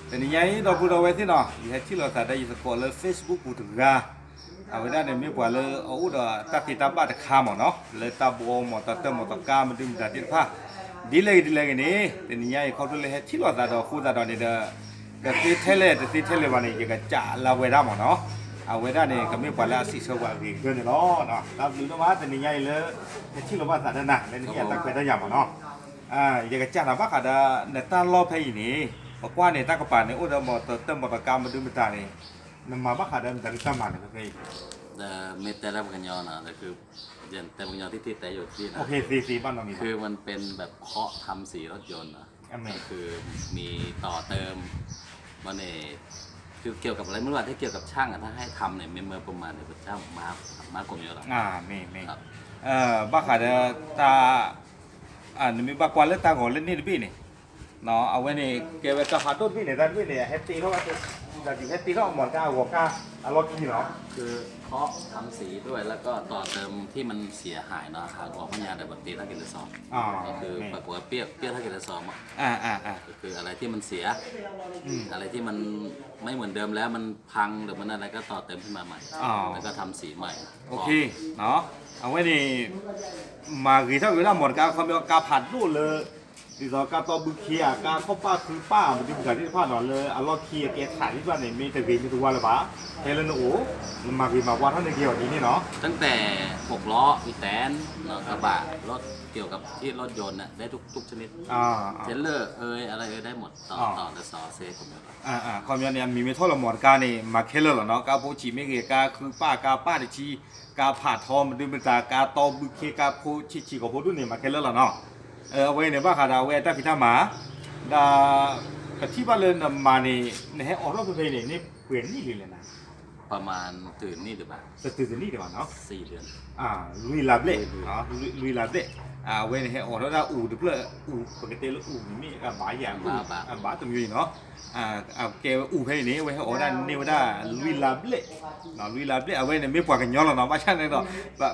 တနံၤညါအံၤ ဒီပုၢ်ဒီဝဲၢ်သ့ၣ်နီၤ ယဟဲထံၣ်လိာ်သးဒီးယသကိးလၢ Facebook ပူၤတဂၤ, အဝဲဒၣ်န့ၣ်မ့ၢ်ပှၤလၢအအိၣ်ဒီးတၢ်သ့တၢ်ဘၣ်တခါမ့ၢ်နီၤ လၢတၢ်ဘှီမီၤတၢ်တၢၢ်မီၤတကါမနုၤမတၤသ့ၣ်တဖၣ်, ဒ်လဲၣ်ဂ့ၤဒ်လဲၣ်ဂ့ၤန့ၣ် တနံၤညါအံၤခီဖျိလၢဟဲထံၣ်လိာ်သးဒီးအဃိသတးဒီးန့ၣ်ဒီး ကသ့ထဲလဲၣ်တသ့ထဲလဲၣ်ဘၣ်န့ၣ် ယကစံးလၢဝဲဒၣ်မ့ၢ်နီၤ, အဝဲဒၣ်န့ၣ် ကမ့ၢ်ပှၤလၢအစံးဆၢပှၤအဂ့ၤကတၢၢ်န့ၣ်လီၤ. တၢ်ဘျုးဒိၣ်မး တနံၤညါအံၤလၢ ဟဲထံၣ်လိာ်ဘၣ်သးဒီးနၤ လၢနဟ့ၣ်အတၢ်ခွဲးတၢ်ယာ်မ့ၢ်နီၤ. ယကစံးနၤဘၣ်ဃးဒီး နတၢ်လီၢ်ဖဲအံၤန့ၣ် ပကွၢ်န့ၣ် တၢ်ကပၤန့ၣ် အိၣ်ဒီးမီၤတၢၢ်မီၤတကါမနုၤမတၤန့ၣ် နမၤဘၣ်ဃးဒီးမတၤတၢ်မၤန့ၣ်ဖဲအံၤ မ့ၢ်တဲတၢ်ပှၤကညီနီၤ တဲပှၤကညီသ့ၣ်သ့ၣ်တဲယိာ်တသ့နီၤ คือมันเป็นแบบเคาะทำสีรถยนต์นะ คือมีต่อเติม มันเนี่ย คือเกี่ยวกับอะไรไม่รู้อะ ถ้าเกี่ยวกับช่างอะ ถ้าให้ทำเนี่ย เมื่อประมาณเนี่ย พระเจ้ามา มาผมอยู่แล้ว မ့ၢ်မ့ၢ် ဘၣ်ဃးဒီးတၢ် နမ့ၢ်ဘၣ်ကွၢ်လၢတၢ်ဂီၤလၢန့ၣ်တဘ့ၣ်န့ၣ် အဝဲန့ၣ် ကဲဝဲကါဖးဒိၣ်တဘ့ၣ်န့ၣ် တၢ်တဘ့ၣ်န့ၣ် ဟဲတ့ထီၣ် ဟဲတ့ထီၣ်အမီၤတကါအဂီၤကါ အလီၢ်ခံနီၤ คือเคาะทำสีด้วย แล้วก็ต่อเติมที่มันเสียหายเนาะ หากบอกพญาแต่ปฏิทักกิจสอง ก็คือปรากฏว่าเปรี้ยวเปรี้ยวทักกิจสองอะ ก็คืออะไรที่มันเสีย อะไรที่มันไม่เหมือนเดิมแล้วมันพังหรือมันอะไรก็ต่อเติมขึ้นมาใหม่ แล้วก็ทำสีใหม่ အဝဲန့ၣ် မၤဂ့ၤထီၣ်က့ၤဝဲဒၣ်မီၤတကါ ခီပညီကါဖးဒိၣ်လၢ ဒ်သိးကါတီဘုခ့ဧါ ကါခီၣ်ပၣ်ခုပၣ် မနုၤမတၤသ့ၣ်တဖၣ်နီၤ လၢအလီၢ်ခံအကဲထးသ့ၣ်တဖၣ်န့ၣ် မ့ၢ်တဂ့ၤမ့ၢ်တဝါလၢၤဘၣ် ဖဲလၢနအိၣ် နမၤဂ့ၤမၤဝါထီၣ်န့ၢ်က့ၤအီၤဒ်န့ၣ်နီၤ ตั้งแต่หกล้ออีแตนเนาะ กระบะรถเกี่ยวกับที่รถยนต์น่ะได้ทุกทุกชนิดเทรลเลอร์เอยอะไรเอยได้หมดต่อต่อแต่สอเซผม အခီပညီန့ၣ် အမံၤမ့ၢ်ထီၣ်လၢမီၤတကါန့ၣ် မၤခဲလၢာ်လီၤနီၤ ကါဖိဆံးမ့ၢ်ဂ့ၤ ကါခုပၣ် ကါပၣ်တဆံ ကါဖးထီ မနုၤမတၤ ကါတီဘုခ့ ကါခိဆံးဆံးကိာ်ဖိဒိၣ်န့ၣ် မၤခဲလၢာ်လီၤနီၤ အဝဲန့ၣ်ဘၣ်ဃးဒီးအဝဲအတၢ်ဖံးတၢ်မၤ ဒီး ပထံၣ်ဘၣ်လၢနမၤန့ၣ် နဟဲအိးထီၣ်ဖဲဖဲအံၤန့ၣ် န့ၢ်ပှဲၤနံၣ်လံလဲၣ်နၤ ประมาณตื่นนี่หรือเปล่า တတုၤတနံၣ်ဒံးဘၣ်နီၤ สี่เดือน လွံၢ်လါဘျဲၣ် လွံၢ်လါဘျဲၣ် အဝဲန့ၣ်ဟဲအိးထီၣ်ဒၣ်အူတဖျၢၣ် အူ ပကတဲလၢအူန့ၣ်မ့ၢ်အဘၣ်ယၤ အဘၣ်တမံၤအံၤနီၤ အကဲဝဲအူဖဲအံၤန့ၣ် အဝဲဟဲအိးဒၣ်န့ၢ်ဝဲဒၣ်လွံၢ်လါဘျဲၣ် လွံၢ်လါဘျဲၣ် အဝဲန့ၣ်မ့ၢ်ပှၤကညီလီၤနီၤ ဘၣ်ဆၣ်န့ၣ်ဒီး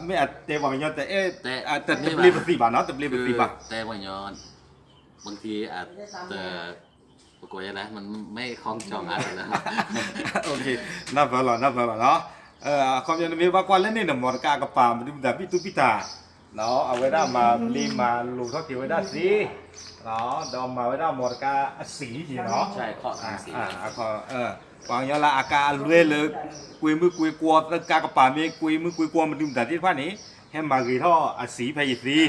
မ့ၢ်အတဲပှၤကညီတအဲၣ် တဘျ့ပသံးဘၣ်နီၤ တဘျ့ပသံးဘၣ် တဲပှၤကညီ บางทีอาจจะ ပကိးယဲလဲၣ် မ့ၢ်ခီကၠီၤအါတလၢ နၢ်ပၢၢ်လီၤ နၢ်ပၢၢ်လီၤနီၤ အခီပညီန့ၣ်မ့ၢ်ဘၣ်ကွၢ်လၢန့ၣ်န့ၣ် မီၤတကါအကပၤ မနုၤမတၤဘံၣ်တူၢ်ဘံၣ်တၢ် အဝဲဒၣ်မၤဘျ့မၤလိၤထီၣ်က့ၤဝဲဒၣ်သ့ ဒီးမၤဝဲဒၣ်မီၤတကါအစံၣ်န့ၣ်နီၤ ပှၤကညီလၢအကါအလွဲလၢ ကွ့မုၢ်ကွ့ကွီ သၢကါကပၤမ့ၢ်ကွ့မုၢ်ကွ့ကွီ မနုၤမတၤသ့ၣ်တဖၣ်န့ၣ် ဟဲမၤဂ့ၤထီၣ်အစံၣ်ဖဲအံၤသ့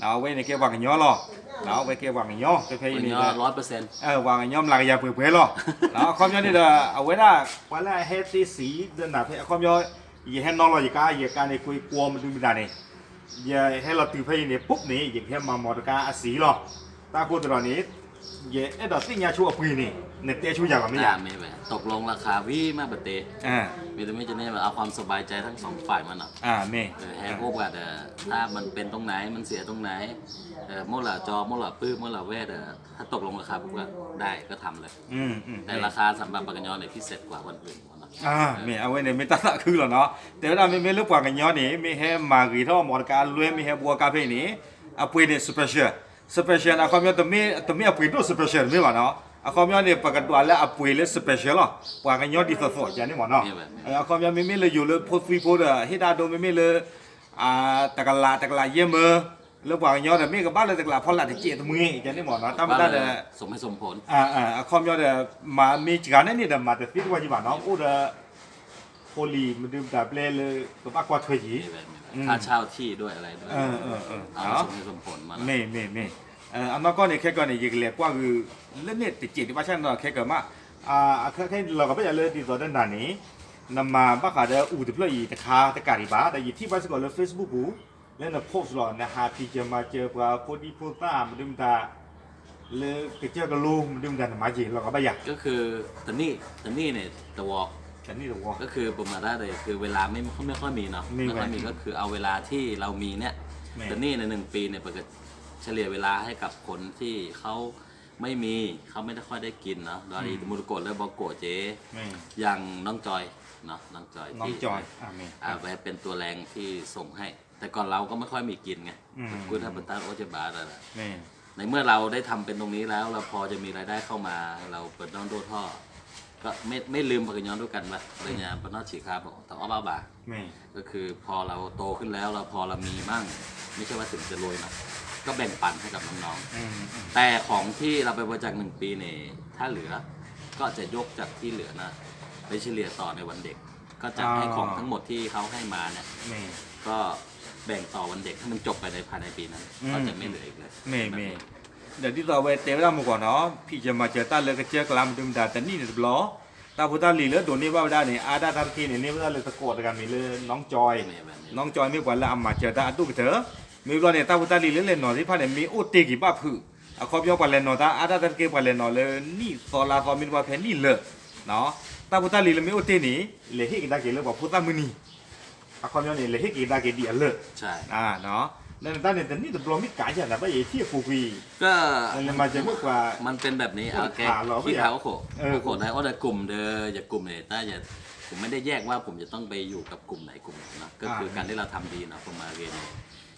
အဝဲန့ၣ်ကဲပှၤကညီလီၤ အဝဲကဲပှၤကညီ ဖဲဖဲအံၤန့ၣ် ပှၤကညီမျးကယၤပှဲၤပှဲၤလီၤ အခီပညီန့ၣ်ဒီး အဝဲဒၣ် ပှၤလၢအဟဲသ့စံၣ်ဒီးနၤဖဲအခီပညီ ယဟဲနီၤလီၤယကါ ယကါန့ၣ် ကွ့ကွီမနုၤမတၤန့ၣ် ယဟဲလီၤတုၤဖဲအံၤန့ၣ် ပုပ်ၢ်န့ၣ် ယကဟဲမၤမီၤတကါအစံၣ်လီၤ တၢ်ဃိသတးဒီးန့ၣ် ယအဲၣ်ဒိးသ့ၣ်ညါဆိအပှ့ၤန့ၣ် နတဲဆိယၤလီၤမ့ၢ်ယၤ ตกลงราคาဝံၤမးပတဲ မ့တမ့ၢ်ကန့ၣ် เอาความสบายใจทั้งสองฝ่ายမးနီၤ မ့ၢ် ဟဲအိၣ်ပှၤဒီး ถ้ามันเป็นตรงไหน มันเสียตรงไหน မိၢ်လၢအကၠီ မိၢ်လၢအပုၢ် မိၢ်လၢအဝဲၢ်ဒီး ถ้าตกลงราคาปุ๊บก็ได้ ก็ทำเลย แต่ราคาสำหรับปากกะยอเนี่ยพิเศษกว่าวันอื่น မ့ၢ်အဝဲန့ၣ်မ့ၢ်တၢ်သးခုလီၤနီၤ တဲဝဲဒၣ်မ့မ့ၢ်လၢပှၤကညီန့ၣ် မ့ၢ်ဟဲမၤဂ့ၤထီၣ်မီၤတကါလွဲ မ့ၢ်ဟဲဘှီကါဖဲအံၤန့ၣ် အပှ့ၤန့ၣ် special special န့ၣ် အခီပညီတမ့ၢ် တမ့ၢ်အပှ့ၤဒိၣ် special တမ့ၢ်ဘၣ်နီၤ အခီပညီန့ၣ် ပကဒွးလၢအပှ့ၤလၢ special လီၤ ပှၤကညီဒ်သိးသိးယၤန့ၣ်မ့ၢ်နီၤ အခီပညီမ့မ့ၢ်လၢယိၤလၢဖိသွံဖိဒီး ဟ့ၣ်ဒၣ်ဒိမ့မ့ၢ်လၢ တကလး တကလးယဲၢ်မၢ လၢပှၤကညီဒီး မ့ၢ်ကဘၣ်လၢတကလးဖီလာ်တစဲးတမှံ ယၤန့ၣ်မ့ၢ်နီၤ တၢ်မ့ၢ်တၢ်ဒီး အခီပညီဒီး မၤမ့ၢ်စှၤန့ၣ်န့ၣ်ဒီး မၤတသ့တဝါယံၤဘၣ်နီၤ အိၣ်ဒီး ဖိလံၤမနုၤမတၤပျဲလၢ ကဘၣ်ကွၢ်ထွဲယံၤ ค่าเช่าที่ด้วยอะไรด้วย မ့ၢ် မ့ၢ် မ့ၢ် အနီၢ်ကီၢ်န့ၣ် ခဲကၢန့ၣ် ယကလဲၤကွၢ်ဂုာ် လၢန့ၣ်တစဲးဒံးဘၣ်ဆၣ်န့ၣ်ဒီး ခဲကၢမး ခဲခဲလီၤကဘၣ်ယၤလၢဒ်သိးဒီးနၤန့ၣ် နမၤဘၣ်ဃးဒီးအူတဖျၢၣ်အံၤတခါတကးဒံးဘၣ် ဒီးယထံၣ်ဘၣ်စ့ၢ်ကီးလၢ Facebook ပူၤ လၢန post လီၤ နဟးဖံးစၢၤမၤစၢၤပှၤဖိဒံဖိသၣ်မနုၤမတၤ လၢကစၢၢ်ကလိမနုၤမတၤ နမၤက့ၤလီၤကဘၣ်ယၤ ก็คือตอนนี้ตอนนี้เนี่ยตะวอ ตอนนี้ตะวอ ก็คือประมาณได้เลยคือเวลาไม่ไม่ค่อยมีเนาะไม่ค่อยมีก็คือเอาเวลาที่เรามีเนี่ยตอนนี้ในหนึ่งปีเนี่ยเฉลี่ยเวลาให้กับคนที่เขาไม่มีเขาไม่ได้ค่อยได้กินเนาะโดยมูลกฎและบอกโกะเจอย่างน้องจอยเนาะน้องจอยที่น้องจอยอ่าแวะเป็นตัวแรงที่ส่งให้แต่ก่อนเราก็ไม่ค่อยมีกินไงคุณถ้าเป็นต้านโอเจบาร์อะไรนะ ในเมื่อเราได้ทำเป็นตรงนี้แล้ว เราพอจะมีรายได้เข้ามา เราเปิดน่องโด้ท่อ ก็ไม่ไม่ลืมปากกะยอด้วยกันว่า เรื่องเนี้ยปะนอกฉีกครับผม แต่ว่าบ้าบา ก็คือพอเราโตขึ้นแล้ว เราพอเรามีมั่ง ไม่ใช่ว่าถึงจะรวยนะ ก็แบ่งปันให้กับน้องๆ แต่ของที่เราไปบริจาคหนึ่งปีเนี่ย ถ้าเหลือ ก็จะยกจากที่เหลือนะ ไปเฉลี่ยต่อในวันเด็ก ก็จะให้ของทั้งหมดที่เขาให้มาเนี่ย ก็แบ่งต่อวันเด็กให้มันจบไปในภายในปีนั้น ก็จะไม่เหลืออีกเลย မ့ၢ်မ့ၢ် ဒီးဒ်သိးအဝဲတဲဝဲဒၣ်မုၢ်ကီၢ်နီၤ ဖံးစၢၤမၤစၢၤတၢ်လၢကစၢၢ်ကလါမဒုမတၤတနံၣ်န့ၣ်တဘျီ တၢ်ဖိတၢ်လံၤလၢဒိးန့ၢ်ဘၣ်ဝဲဒၣ်န့ၣ် အါဒၣ်တၢ်တက့ၢ်န့ၣ် န့ၢ်ဝဲဒၣ်လၢသကိးတဂၤမံၤလၢ น้องจอย น้องจอย မ့ၢ်ပှၤလၢအမၤစၢၤတၢ်အဒိၣ်ကတၢၢ် မ့ၢ်ဘျီန့ၣ် တၢ်ဖိတၢ်လံၤလၢလဲၤနီၤသ့ၣ်တဖၣ်န့ၣ် မ့ၢ်အိၣ်တ့ၢ်က့ၤဘၣ်ဖုး အခီပညီပှၤလဲၤနီၤတၢ်အါဒၣ်တၢ်တက့ၢ် ပှၤလဲၤနီၤလၢနံၣ်သီလါသီမ့ၢ်တဘၣ်ဖဲနံၣ်လၢာ် တၢ်ဖိတၢ်လံၤလၢမ့ၢ်အိၣ်တ့ၢ်န့ၣ် လဲၤဟ့ၣ်ကဒါက့ၤလၢပှၤဖိသၣ်မုၢ်နံၤ အခီပညီန့ၣ် လဲၤဟ့ၣ်က့ၤကဒါက့ၤဒံးအလၢာ် နတၢ်န့ၣ် တနံၣ်တဘျီမ့ၢ်ကးယၤန့ၣ် ဘၣ်ယဲထံၣ်အပူၤကွံာ် ก็ လဲၤမၤစၢၤမ့ၢ်ပှၤ มันเป็นแบบนี้ โอเค คิดหา โอ้โห โอ้โห นะ โอ้แต่กลุ่มเดิม อย่ากลุ่มเนี่ย ถ้าอย่า ผมไม่ได้แยกว่าผมจะต้องไปอยู่กับกลุ่มไหนกลุ่มไหนนะ ก็คือการที่เราทำดีเนาะ ผมมาเรียนเนี่ย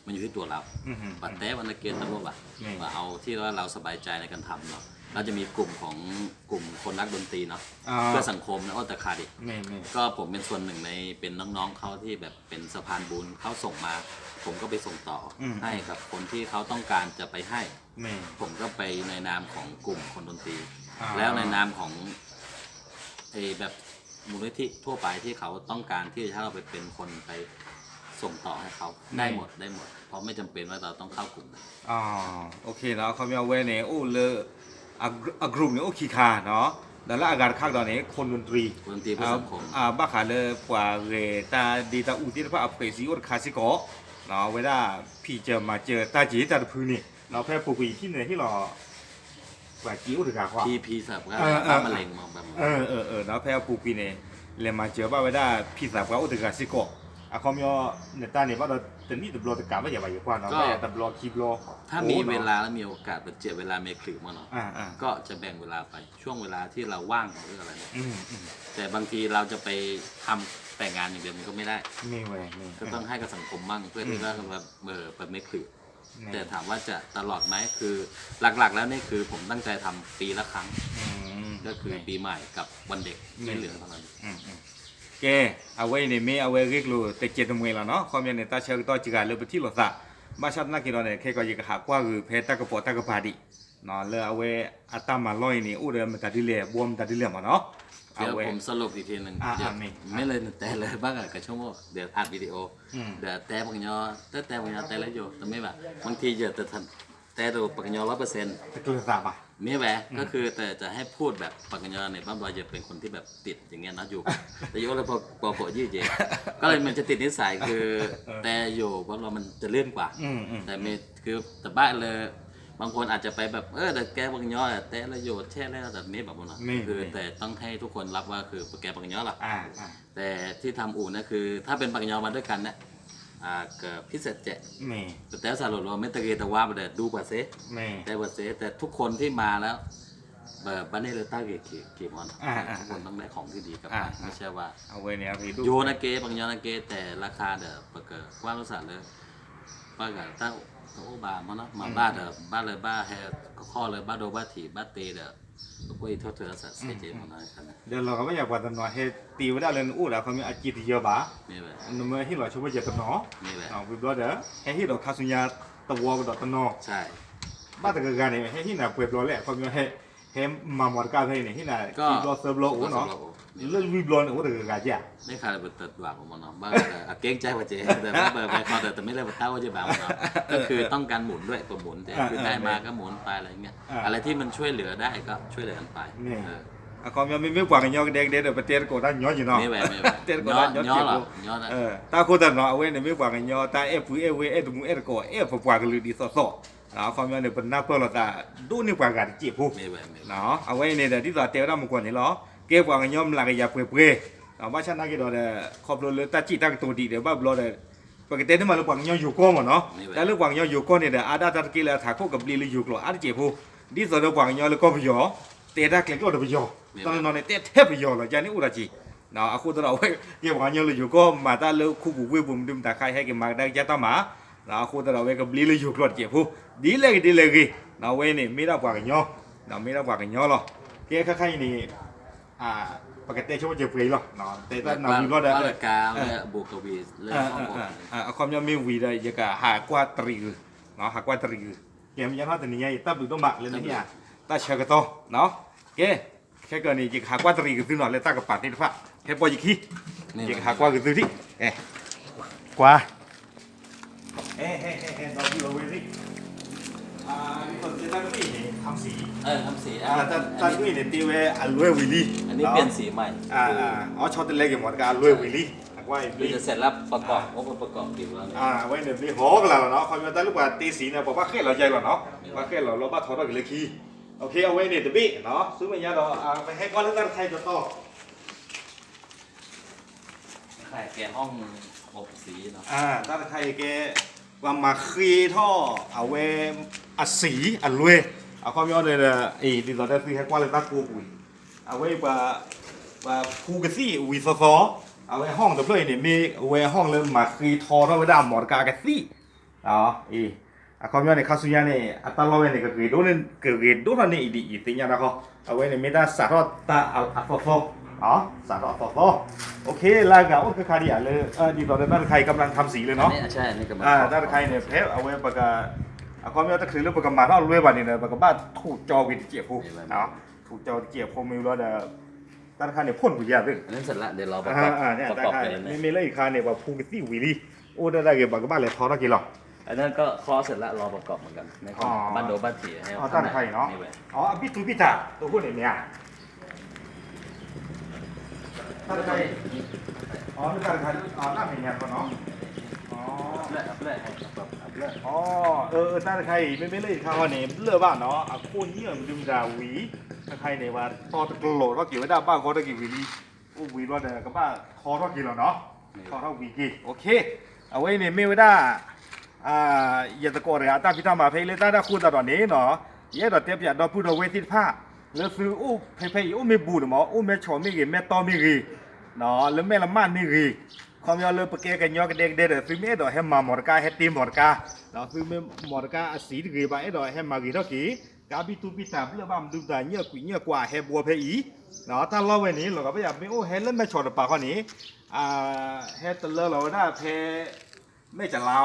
มันอยู่ที่ตัวเรา อือฮึ ปะแต๊วันนาเกณฑ์ตลกอะ นี่ ว่าเอาที่ว่าเราสบายใจในการทำเนาะ เราจะมีกลุ่มของ กลุ่มคนรักดนตรีเนาะ อ่า เพื่อสังคมนะ โอ้แต่ขาดอีก นี่ นี่ ก็ผมเป็นส่วนหนึ่งใน เป็นน้องๆเขาที่แบบเป็นสะพานบุญ เขาส่งมา ผมก็ไปส่งต่อ อืม ให้กับคนที่เขาต้องการจะไปให้ นี่ ผมก็ไปในนามของกลุ่มคนดนตรี อ่า แล้วในนามของ ไอ้แบบมูลนิธิทั่วไปที่เขาต้องการที่จะให้เราไปเป็นคนไปส่งต่อให้เขา ได้หมด ได้หมด เพราะไม่จำเป็นว่าเราต้องเข้ากลุ่มไหน โอเคเนาะ အခီပညီဝဲန့ၣ် အိၣ်လၢ အ group န့ၣ် အိၣ်ခံခါเนาะ ဒီးလၢအဂၤတခါကဒီးန့ၣ် คนดนตรี คนดนตรีเพื่อสังคม ဘၣ်ဃးလၢပှၤဂဲၤတၢ်ဒ့တၢ်အူသ့ၣ်တဖၣ် အဖွဲ့အစည်းအိၣ်တခါစ့ၢ်ကီး အဝဲဒၣ် ဖံးစၢၤမၤစၢၤတၢ်က့ၤတၢ်တဖုန့ၣ် ဖဲအပူၤကွံာ်ယထံၣ်န့ၣ်ဟ့ၣ်လီၤ ပှၤစ့အိၣ်တဂၤဃီ ဖံသးပှၢ် ဘၣ်မလဲၤမး ဘၣ်မလဲၤ ဒီးဖဲအပူၤကွံာ်န့ၣ် လဲၤမၤစၢၤဘၣ်ဝဲဒၣ်ဖံသးပှၢ်အိၣ်တဂၤစ့ၢ်ကီး အခီပညီ နတၢ်န့ၣ်ဘၣ်ဒီးတနံၣ်တဘျီတကးဘၣ်ယၤဘၣ်ယကွၢ်နီၤ ဘၣ်ယၤတဘျီခံဘျီ ถ้ามีเวลาและมีโอกาส ပစဲးเวลา มีคลิป မ့ၢ်နီၤ ก็จะแบ่งเวลาไป ช่วงเวลาที่เราว่างหรืออะไรเนี่ย แต่บางทีเราจะไปทำแต่งานอย่างเดียวมันก็ไม่ได้ ก็ต้องให้กับสังคมบ้างเพื่อที่ว่าแบบเออไปไม่คลิป แต่ถามว่าจะตลอดไหม คือหลักๆแล้วนี่คือผมตั้งใจทำปีละครั้ง ก็คือปีใหม่กับวันเด็กที่เหลือเท่านั้น ကဲ အဝဲအံၤန့ၣ် မ့ၢ်အဝဲဂ့ၢ်ကျိၤတကဲးတမှဲၤလီၤနီၤ ခီပညီန့ၣ် တၢ်ဆၢကတီၢ်စှၤလၢပထံၣ်လိာ်သး ဘၣ်ဆၣ်သနာ်က့ဒီးန့ၣ် ခဲကီးယကဟးကွၢ်ဂုာ်ဖဲတၢ်ကပိာ်တၢ်ကပၤဒံး လၢအဝဲအတၢ်မၤလီၢ်အံၤန့ၣ် အိၣ်ဒီးမတၤဒ်လဲၣ် ဘှီမတၤဒ်လဲၣ်မ့ၢ်နီၤ အဝဲ ผมสรุปอีกทีหนึ่ง မ့ၢ်လၢနတဲလၢဘၣ်ဂၤကဆိကမိၣ် ဒီး อัดวิดีโอ ဒီးတဲပှၤကညီ တဲတဲပှၤကညီတဲလၢယိၤ တမ့ၢ်ဘၣ် บางทีယတဲ တဲဒိးပှၤကညီ ร้อยเปอร์เซ็นต์ တကျၢၤသးဘၣ် မ့ၢ်ဝဲ ก็คือแต่จะให้พูดแบบปากกยอเนี่ย บ้านเราจะเป็นคนที่แบบติดอย่างเงี้ยนะ อยู่ แต่อยู่แล้วพอ พอผมอายุเยอะ ก็เลยมันจะติดนิสัย คือ แต่อยู่ บ้านเรามันจะเลื่อนกว่า แต่ไม่ คือ แต่บ้านเลย บางคนอาจจะไปแบบ เออ แต่แกปากกยอ แต่ละอยู่แช่แล้ว แต่ไม่แบบนั้นนะ คือ แต่ต้องให้ทุกคนรับว่า คือ แกปากกยอ หรอ แต่ที่ทำอู่เนี่ย คือ ถ้าเป็นปากกยอ มาด้วยกันเนี่ย ကဖံးစဲးကဲး ပတဲစးလိာ်လီၤ မ့ၢ်တဂ့ၤတဝါပဒီး ဒူပှၤစ့ တဲပှၤစ့ แต่ทุกคนที่มาแล้ว ဘၣ်န့ၢ်လၢတၢ်ဂ့ၤက့ၤမ့ၢ်နီၤ ทุกคนต้องได้ของที่ดีกลับบ้าน ไม่ใช่ว่า ယိၤနာ်က့ ပှၤကညီနာ်က့ တဲလၢခါဒီး ပကကွၢ်လိာ်သးလၢ ဘၣ်ဂၤတၢ်တအိၣ်ဘၣ်မ့ၢ်နီၤ မၤဘၣ်ဒီး ဘၣ်လၢဘၣ်ဟဲကခီၣ်လၢဘၣ်ဒိဘၣ်ထံးဘၣ်တ့ဒီး ပကွၢ်အံၤထီၣ်ထၢအသးစ့က့မ့ၢ်နီၤ ဒီးလီၤဂာ်ဘၣ်ယၤပှၤတနီၤဟဲတ့ဝဲဒၣ်လၢနအိၣ်ဒီး ခီပညီအစ့တယၢဘၣ် နမ့ၢ်ဟ့ၣ်လီၤဆိကမိၣ်ယဲတနီၤ ဝံၤဘျီဒီး ဟဲဟ့ၣ်ဒီးခါဆူညါတဝီကဒီးတနီၤ ဘၣ်တဂၤဂၤန့ၣ် ဟဲဟ့ၣ်နၤပှဲၤဘျီလဲၣ် အခီပညီ ဟဲမၤမၤတကၢ်ဖဲအံၤန့ၣ် ဟ့ၣ်နၤခံဘျီသၢဘျီအိၣ်နီၤ လၢလွံၢ်ဘျီန့ၣ်အိၣ်တဂၤဂၤဧါ မ့ၢ်ခါလၢပတဒွးမ့ၢ်နီၤ ဘၣ်အကဲကဲပှၤကဲ ဒီးဘၣ်ပှၤခီဒီး တမ့ၢ်လၢပတၢ်အိၣ်က့ဘၣ်မ့ၢ်နီၤ ก็คือต้องการหมุนด้วย ก็หมุน คือได้มาก็หมุนไป อะไรเงี้ย อะไรที่มันช่วยเหลือได้ก็ช่วยเหลือกันไป အခီပညီမ့မ့ၢ်ပှၤကညီကဒဲကဒဲဒီး ပတဲသကိးတၢ်ညီယံၤနီၤ တဲသကိးတၢ်ညီယံၤ တၢ်အဃိသတးနီၤ အဝဲန့ၣ်မ့ၢ်ပှၤကညီတၢ်အဲၣ်ပုၢ်အဲၣ်ဝဲၢ်အဲၣ်တမူးအဲၣ်တကိးအဲၣ်ပပှၤကလုာ်ဒ်သိးသိး အခီပညီန့ၣ် ပနၢ်ပၢၢ်လိာ်သးဒိၣ်န့ၢ်ပှၤဂၤတစဲးဖိ အဝဲအံၤန့ၣ်ဒီး ဒ်သိးတဲဝဲဒၣ်မုၢ်ကီၢ်န့ၣ်လီၤ ကဲပှၤကညီမျးကယၤပှဲၤပှဲၤ ဘၣ်ဆၣ်သနာ်က့ဒီး ခီဖျိလၢတၢ်စံးတၢ်ကတိၤဒံးဒီး ဘၣ်ဘျီဒီး ပကတဲန့ၢ်မးလၢပှၤကညီယိၤကီၢ်မ့ၢ်နီၤ တၢ်လၢပှၤကညီယိၤကီၢ်န့ၣ်ဒီး အါဒၣ်တၢ်တက့ၢ်လၢအထးခိၣ်ကဘျံးလၢယိၤကျိာ်အါတစဲးဖိ ဒ်သိးဒီးပှၤကညီလၢကီၢ်ပယီၤ တဲတၢ်ကျဲကျိာ်ဒီးပယီၤ တနီၤနီၤန့ၣ် တဲထဲပယီၤလီၤ ယၤန့ၣ်အိၣ်တၢ်က့ၤ အဃိသတးဒီးအဝဲ ကဲပှၤကညီလၢယိၤကီၢ် မၤတၢ်လၢခူပူၤဝ့ၢ်ပူၤ မနုၤမတၤခါ ဟဲက့ၤမၤကဒါက့ၤတၢ်မၤ အဃိသတးဒီးအဝဲကဘျံးလၢယိၤကျိာ်တစဲးဖိ ဒ်လဲၣ်ဂ့ၤဒ်လဲၣ်ဂ့ၤ အဝဲန့ၣ် မ့ၢ်ဒၣ်ပှၤကညီ, မ့ၢ်ဒၣ်ပှၤကညီလီၤ. ကဲ ခဲခါအံၤန့ၣ် ပကတဲဆိကမိၣ်စၢၤပှဲၤအံၤလီၤ. တဲတၢ်နီၣ်ဝံၤဘျီဒီး အခီပညီမ့ၢ်ဝံၤဒီး ယကဟးကွၢ်တရံးဂုာ်, ဟးကွၢ်တရံးဂုာ်. ကဲ မ့ၢ်ညါထီၣ်တနံၤညါအံၤ တၢ်ဘျုးဒိၣ်မးလၢနဟ့ၣ်ယၤတၢ်ဆၢကတီၢ်. ကဲ ခဲကၢန့ၣ် ယကဟးကွၢ်တရံးကသုနီၤ လၢတၢ်ကပၤသ့ၣ်တဖၣ် ဟဲပိာ်ယခံ, ယကဟးကွၢ်ကသုဒံး. ကွၢ် ဟဲ ဟဲ ဟဲ ဟဲ ဒီပုၢ်ဝဲၢ်သ့ၣ်, တၢ်တကွံၣ်န့ၣ် တၢ်တကွံ�်န့ၣ် တ့ဝဲအလွဲၢ်ဝံၤလံ, အီဆီတလဲက့ၤမီၢ်တကါအလွဲၢ်ဝံၤလံ, အကွၢ်အံၤဘျ့ အဝဲန့ၣ်ဘျ့ဟီကလၤလီၤနီၤ, ခီဖျိတၢ်လၢပှၤတ့စံးန့ၣ် ပှၤဘၣ်ဃဲၣ်လီၤယါလီၤနီၤ, ဘၣ်ဃဲၣ်လီၤလီၤဘၣ်ထီထီၣ်က့ၤလၢခံ. အဝဲန့ၣ်တဘ့ၣ်နီၤ, ဆူမဲာ်ညါဒီး ပဟဲကွၢ်လၢတၢ်တခါအံၤတတီၤ တၢ်တခါအံၤကဲ ပှၤမၤဃ့ထီၣ်အဝဲ အစံးအလွဲၢ်, အခီပညီန့ၣ်ဒီး ဒ်သိးဒီးသုဟဲကွၢ်လၢတၢ်ကိးပူၤအံၤ, အဝဲ ပှၤဖူကသံၣ်ဝံၤသီသီ, အဝဲ ห้อง တဖျၢၣ်အံၤန့ၣ် မ့ၢ်အဝဲ ห้อง လၢမၤဃ့ထီထီၣ်ဝဲဒၣ်မီၢ်တကါကသံၣ် အခီပညီန့ၣ် ခါဆူညါန့ၣ် အတၢ်လီၢ်ဝဲန့ၣ် ကဂ့ၤဒိၣ်ထီၣ်န့ၢ်အံၤဒ်အံၤသ့ၣ်ညါတၢ်ဃီ, အဝဲန့ၣ်မ့ၢ်တၢ်စးထီၣ်တၢ်အသီသီ, စးထီၣ်အသီသီ. လၢအဂၤအိၣ်တခါခါဒံးဧါလၢ ဒ်သိးဒီးတၢ်တခါအံၤ กำลังทำสี လၢနီၤ, တၢ်တခါအံၤန့ၣ် ဖဲအဝဲပက အခီပညီတချုးလၢပကမၤ ထီၣ်လွဲၢ်ဘၣ်န့ၣ်ဒီး ပကဘၣ်ထူးကၠီက့ၤတစဲးဖိ, ထူးကၠီတစဲးဖိမ့ၢ်ဘျီဒီး တၢ်တခါန့ၣ် ဖိၣ်တပူၤယၤသ့ၣ် မ့မ့ၢ်လၢအံၤခါန့ၣ် ပှၤဖူကသံၣ်ဝံၤလံ, အိၣ်ဒၣ်ဒၣ်ဂ့ၤ ပကဘၣ်လဲၤထီထီၣ်က့ၤလီၤ. တၢ်တခါအံၤနီၤ, အဘံၣ်သူဘံၣ်တၢ်တဟိၣ်န့ၣ်မ့ၢ်ဧါ, တၢ်တခါအံၤ, တၢ်တခါအံၤ, တၢ်မဲာ်ညါခီနီၤ, တၢ်တခါအံၤ မ့မ့ၢ်လၢအံၤခါအံၤန့ၣ် ဘျၢၣ်ဘၣ်နီၤ, အခိၣ်ညံၣ်အမနုၤမတၤဝံၤ, တၢ်တခါအံၤန့ၣ် ပှၤတီတကျိးထီၣ်က့ၤဝဲဒၣ် ဘၣ်ဂီၢ်ထီၣ်က့ၤဝံၤလံ, အိၣ်ဝံၤဘျီဒီး ကဘၣ်ထီထီၣ်က့ၤလီၤနီၤ, ထီထီၣ်ဝံၤက့ၤ, အဝဲအံၤန့ၣ်မ့ၢ်ဝဲဒၣ် ယသကိးတဂၤအတၢ်ဖံးတၢ်မၤဖဲအံၤလၢတၢ်တၢ်ဃိသတးဒီးန့ၣ်နီၤ, ယအဲၣ်ဒိးတဲပၠးဒီပုၢ်ဒီဝဲၢ်သ့ၣ်တဖၣ် လၢသုအိၣ်ဖဲဖဲအံၤ အိၣ်မ့ၢ်ဘူးန့ၣ်မ့ၢ် အိၣ်မဲၢ်ဆီးမ့ၢ်ဂ့ၤ မဲၢ်တီမ့ၢ်ဂ့ၤ, လၢမဲၢ်လမၢ်မ့ၢ်ဂ့ၤ, ခီပညီလၢပကဲကညီကဒဲကဒဲဒီး သုမ့ၢ်အဲၣ်ဒိးဟဲမၤမီၢ်တကါ ဟဲတ့မီၢ်တကါ, သုမ့ၢ်မီၢ်တကါအစံးတဂ့ၤဘၣ် အဲၣ်ဒိးဟဲမၤဂ့ၤထီၣ်က့ၤ, ကါဘံၣ်သူဘံၣ်တၢ်ဘျၢၣ်ဘၣ်မနုၤမတၤ ညၣ်ကွံာ်ညၣ်ကွၢ်ဟဲဘှီဖဲအံၤ, တၢ်လီၢ်ဝဲန့ၣ် လီၤဂာ်ဘၣ်ယၤ မ့ၢ်အိၣ်ဟဲလၢမဲၢ်ဆီးတပၤဃီန့ၣ် ဟဲတလၢလီၤဝဲဒၣ်ဖဲ မဲၢ်ကလါ,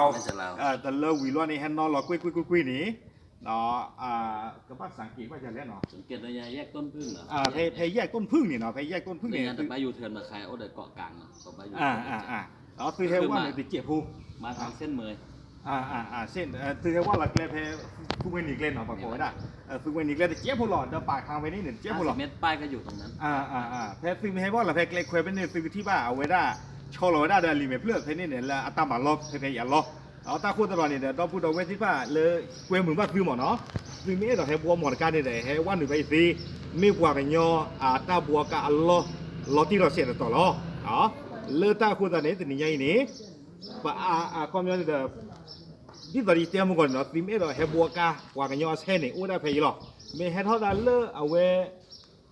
တလၢဝံၤလီၤန့ၣ် ဟဲနီၤလီၤကွ့ၢ်ကွ့ၢ်ကွ့ၢ်ကွ့ၢ်န့ၣ်, ကဘၣ်စၢ်က့ၤဘၣ်ယၤလဲၣ်နီၤ, ဖဲ แยกต้นผึ้ง န့ၣ်နီၤ, ဖဲ แยกต้นผึ้ง န့ၣ် သုဟဲဝဲန့ၣ်တစဲးဖိ သုဟဲဝဲလီၤကျဲဖဲ သုဝဲန့ၣ်ကျဲ တစဲးဖိလီၤ, ဒီးပာ်ခါဖဲန့ၣ်န့ၣ် တစဲးဖိလီၤ. ဖဲသုမ့ၢ်ဟဲဘၣ်လီၤဖဲကျဲခွဲဖဲန့ၣ် သုကထံၣ်ဘၣ်အဝဲဒၣ် ဆီလီၤဝဲဒၣ်ဒီးအလံာ်မဲာ်ဖျၢၣ်ဖဲန့ၣ်န့ၣ် လၢအတၢ်မၤလီၢ်ဖဲဖဲအံၤအလီၢ်, တၢ်ဃိသတးဒီးန့ၣ်ဒီး ဒီပုၢ်ဒီဝဲၢ်သ့ၣ်တဖၣ်လၢကွဲမုာ်ဘၣ်သုမ့ၢ်နီၤ, သုမ့ၢ်အဲၣ်ဒိးဟဲဘှီမီၢ်တကါန့ၣ်ဒီး ဟဲဝဲနုာ်ဖဲအံၤသ့, မ့ၢ်ပှၤကညီအတၢ်ဘှီကါအလီၢ် လီၤတံၢ်လီၤဆဲးတတီၤလီၤ. လၢတၢ်အဃိသတးန့ၣ် တနံၤညါအံၤန့ၣ် ပအါ အခီပညီန့ၣ်ဒီး ဒ်သိးယတဲမုၢ်ဂီၤန့ၣ်နီၤ, သုမ့ၢ်အဲၣ်ဒိးဟဲဘှီကါ ပှၤကညီအဆဲန့ၣ် အိၣ်ဝဲဒၣ်ဖဲအံၤလီၤ. မ့ၢ်ဟဲထီၣ်ဒၣ်လၢအဝဲ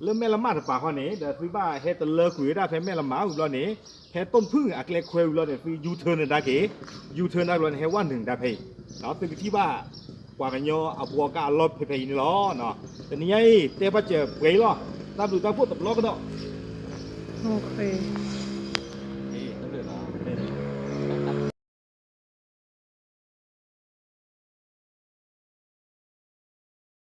လၢမဲၢ်လမၢ်တပၤဃီန့ၣ် ဒီးသုဘၣ်ဟဲတလၢကွံာ်ဝဲဒၣ်ဖဲမဲၢ်လမၢ်ဝံၤဘျီန့ၣ် ဖဲ ต้นผึ้ง အကျဲခွဲဝံၤဘျီန့ၣ် သု U-turn နဒါက့ၤ, U-turn နဒါဘျီန့ၣ် ဟဲဝဲနုာ်နဒါဖဲအံၤ, သုကထံၣ်ဘၣ် ပှၤကညီအဘှီကါအလီၢ်ဖဲဖဲအံၤန့ၣ်လီၤ. တနံၤညါအံၤ တဲဘၣ်စၢၤပှဲၤအံၤလီၤ. တၢ်ဘျုးတၢ်ဖှိၣ်တဘျီကဒီး. အိၣ်ခ့